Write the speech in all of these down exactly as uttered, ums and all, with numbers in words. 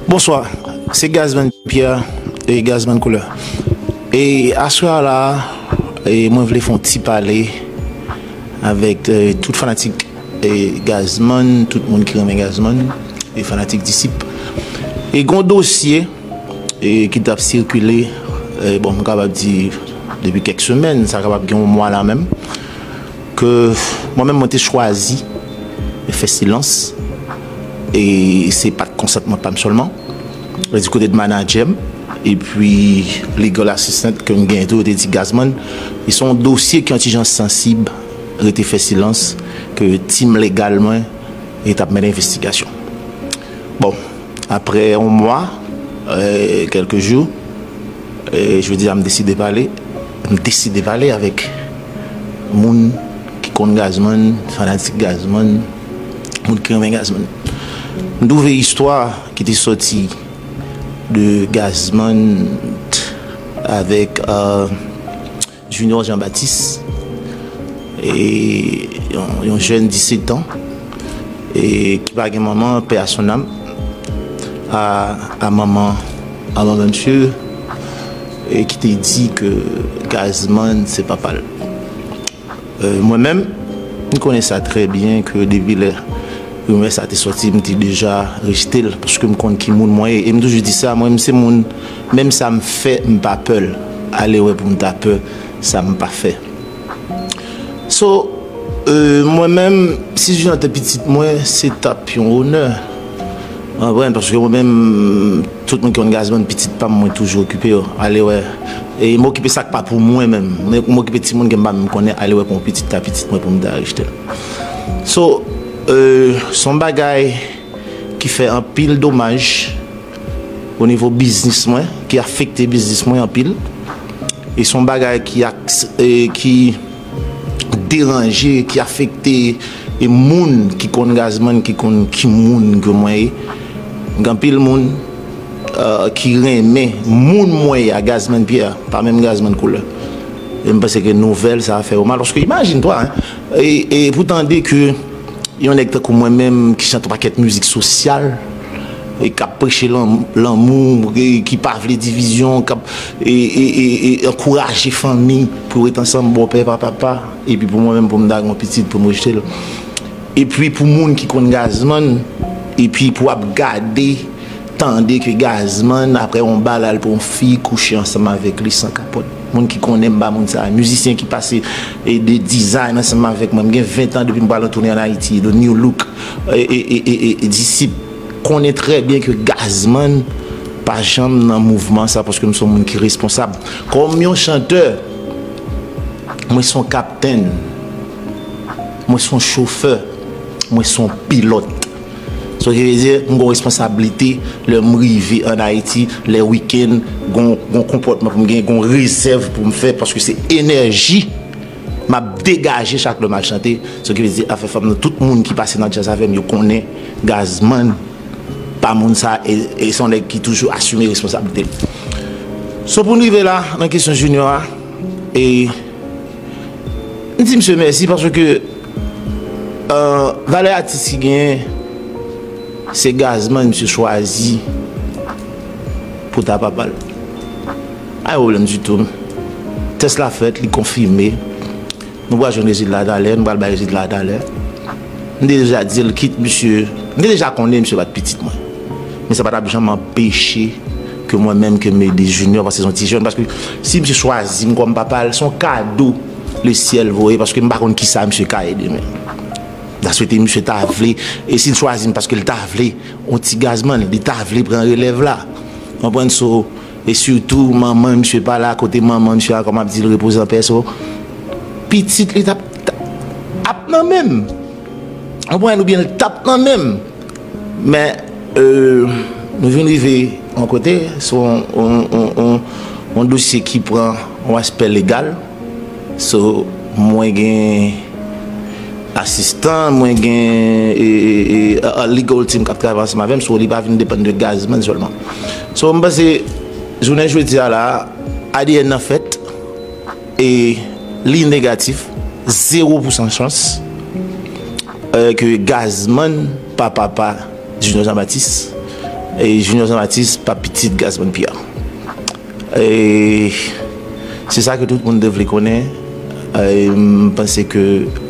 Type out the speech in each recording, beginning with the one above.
Bonswa, se Gazman Pierre e Gazman Koulè. E aswè a la, e mwen vle fè yon ti pale avèk, e, tout fanatik, e, Gazman, tout moun ki renmen Gazman, e fanatik Disip. E gon dosye, e, ki t ap sikile, e, bon, m kapab di depi kèk semèn, sa kapab gen yon mwa la menm, ke mwen menm mwen te chwazi fè silans, e se pa t konsantman pa m sèlman, e di kote de manadjè m, epi legal assistant ke m genyen tou, yo te di Gazman, e se yon dosye ki yon ti jan sansib, rete fè silans, ke tim legal mwen, e t ap mennen envestigasyon. Bon, apre yon mwa, e, kèlke jou, e, jodi a m deside pale, m deside pale avèk moun ki konn Gazman, fanatik Gazman, moun ki renmen Gazman. M twouve istwa ki te sòti de Gazman avèk, e, Junior Jean Baptiste, e yon, yon jèn disèt an, e ki pa gen manman, paix à son âme, a, a manman, a manman misye, e ki te di ke Gazman se papa l. E, mwen menm, m konnen sa trè byen ke depi lè rimè sa te sòti, m te deja rejte l, paske m konn ki moun mwen ye. E m toujou di sa, mwen, m se moun, menm sa m fè, m pa pè l. Ale wè pou m ta pè sa m pa fè. So, e, mwen menm, si Junior te pitit mwen, se t ap yon onè. Ou konprann? Paske mwen menm, tout moun ki konn Gazman, pitit pa m, mwen toujou okipe yo. Ale wè. E m okipe sa k pa pou mwen menm. Men m okipe timoun ke m pa menm konnen, ale wè pou yon pitit ta pitit mwen pou m ta rejte l. So, e, se yon bagay ki fè anpil domaj o nivo biznis mwen, ki afekte biznis mwen anpil. E se yon bagay ki, e, ki deranje, ki afekte, e, moun ki konn Gazman, ki konn ki moun ke mwen ye. Gen anpil moun, e, ki renmen moun mwen ye a, Gazman Pierre, pa menm Gazman Koulè. E m panse ke nouvèl sa a fè yo mal. Paske imajine twa, en, e, e pou tande ke yon nèg tankou mwen menm ki chante yon pakèt mizik sosyal, e k ap preche lan-, lanmou, e ki pa vle divizyon, k ap, e, e, e, e ankouraje fanmi pou yo ret ansanm, bòpè, pa papa, epi pou mwen menm, pou m ta gen yon pitit, pou m rejte l. Epi pou moun ki konn Gazman, epi pou ap gade, tande ke Gazman, apre yon bal, al pran yon fi, kouche ansanm avèk li san kapòt. Moun ki konnen m ba moun sa, mizisyen ki pase, e, de design ansanm avèk mwen. M gen ven tan depi m pral an toune ann Ayiti, The New Look, e, e, e, e, e, e Disip konnen trè byen ke Gazman pa janm nan mouvman sa, paske m se yon moun ki responsab. Kòm yon chantè, mwen se yon kaptenn, mwen se yon chofè, mwen se yon pilòt. Sa ki vle di, m gen yon responsablite lè m rive ann Ayiti, lè wikenn, gon, gon konpòtman pou m gen, gon rezèv pou m fè, paske se enèji m ap degaje chak lè m al chante. Sa ki vle di, afè fanm nan, tout moun ki pase nan djaz avè m, yo konnen Gazman pa moun sa, e, e se yon nèg ki toujou asime responsablite l. So, pou n rive la, nan kesyon Junior a, e, m di misye mèsi paske, e, valè atis ki genyen, se Gazman misye chwazi pou ta papa l. Pa gen pwoblèm ditou. Tès la fèt, li konfime. Nou pral jwenn rezilta talè, nou pral bay rezilta talè. M te deja di l, kit misye, m te deja konnen misye pa t pitit mwen. Men sa pa t ap janm anpeche ke mwen menm ke m ede Junior, paske se yon ti jèn. Paske si misye chwazi m kòm papa l, se yon kado lesyèl voye, paske m pa konn kisa misye ka ye demen. M ta swete misye ta vle, e si l chwazi m paske l ta vle, yon ti Gazman, li ta vle pran relèv la. Konprann? So, e sitou, manman misye pa la, kote manman misye a, kòm ap di l, repoze an pè, so, pitit li t ap, t ap nan men m. Konprann? Oubyen l t ap nan men m. Men, e, nou vin rive yon kote, se yon, yon, yon, yon, yon dosye ki pran yon aspè legal. So, mwen gen asistan, mwen gen, e, e, e, a, a legal team k ap travay ansanm avè m, so li pa vin depann de Gazman sèlman. So, m panse, jounen jodi a la, A D N nan fèt, e li negatif, zewo pousan chans, e, ke Gazman pa papa Junior Jean Baptiste. E Junior Jean Baptiste pa pitit Gazzman Pierre. E se sa ke tout moun te vle konnen. E m panse ke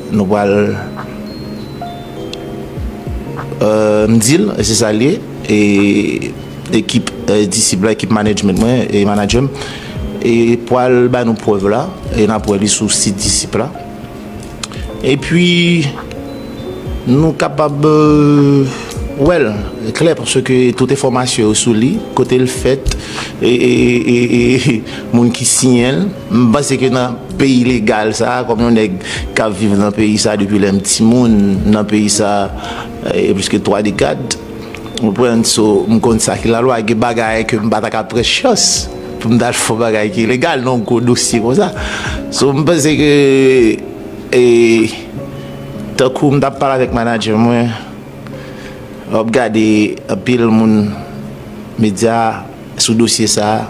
nou pral, e, m di l, e se sa l ye. E ekip, e, Disip la, ekip management mwen e manager m, e pral ba nou prèv la, e n ap wè li sou sit Disip la. Epi, nou kapab, e, wè l klè, paske tout enfòmasyon yo sou li, kote l fèt, e, e, e, e, e moun ki siyen l. M panse ke nan peyi legal sa, kòm yon nèg k ap viv nan peyi sa depi lè m timoun, nan peyi sa, e, plis ke twa dekad, ou konprann? So, m konn sa ki lalwa, gen bagay ke m pa ta ka pran chans pou m t al fè yon bagay ki ilegal nan yon gwo dosye konsa. So, m panse ke, e, tankou m t ap pale avèk manager mwen, w ap gade anpil moun medya sou dosye sa a,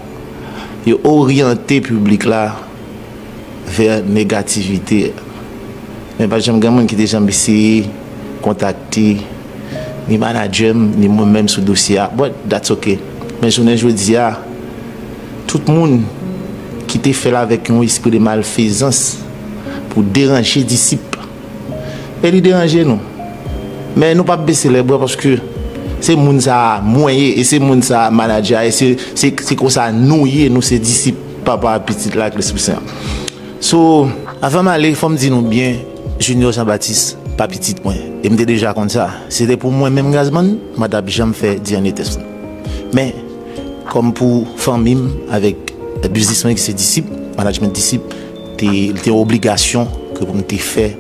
yo oryante piblik la vè negativite. Men pa t janm gen moun ki te janm eseye kontakte ni manager m, ni mwen menm sou dosye a. But that's ok. Men jounen jodi a, tout moun ki te fè l avèk yon espri de malfezans pou deranje Disip, e li deranje nou. Men nou p ap bese lèbra paske se moun sa a mwen ye, e se moun sa a manager a, e se, se, se konsa nou ye, nou se Disip Papa, Pitit la ak Lespri Sen an. So, avan m ale, fò m di nou byen, Junior Jean Baptiste pa pitit mwen. E m te deja konn sa. Se te pou mwen menm Gazzman, mwen t ap janm fè D N A test. Men, kòm pou fanmi m avèk biznis mwen ki se Disip, management Disip, te, li te yon obligasyon ke pou m te fè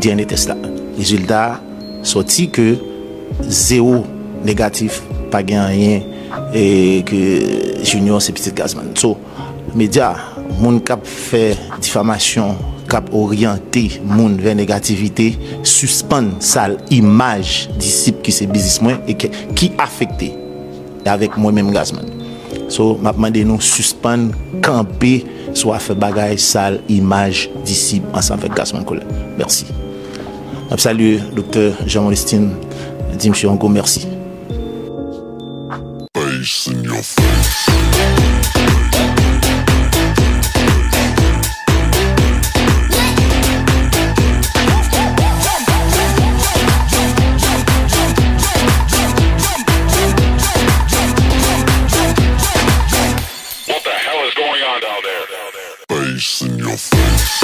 D N A test la. Rezilta a sòti ke zewo negatif, pa gen anyen, e ke Junior se pitit Gazzman. So, medya, moun k ap fè difamasyon, k ap oryante moun vè negativite, sispann sal imaj Disip ki se biznis mwen e ke, ki afekte avèk mwen menm Gazzman. So, m ap mande nou sispann kanpe sou afè bagay sal imaj Disip ansanm avèk Gazzman Colette. Mèsi. M ap salye Doktè Jean Molestin, di misye yon gwo mèsi. Face in your face. What the hell is going on down there? Face in your face.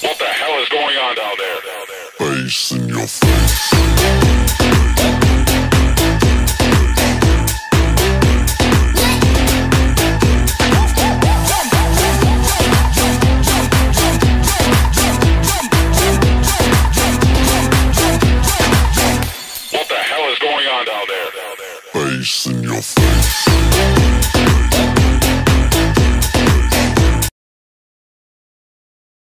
What the hell is going on down there? Face in your face. What the hell is going on down there? Face in your face.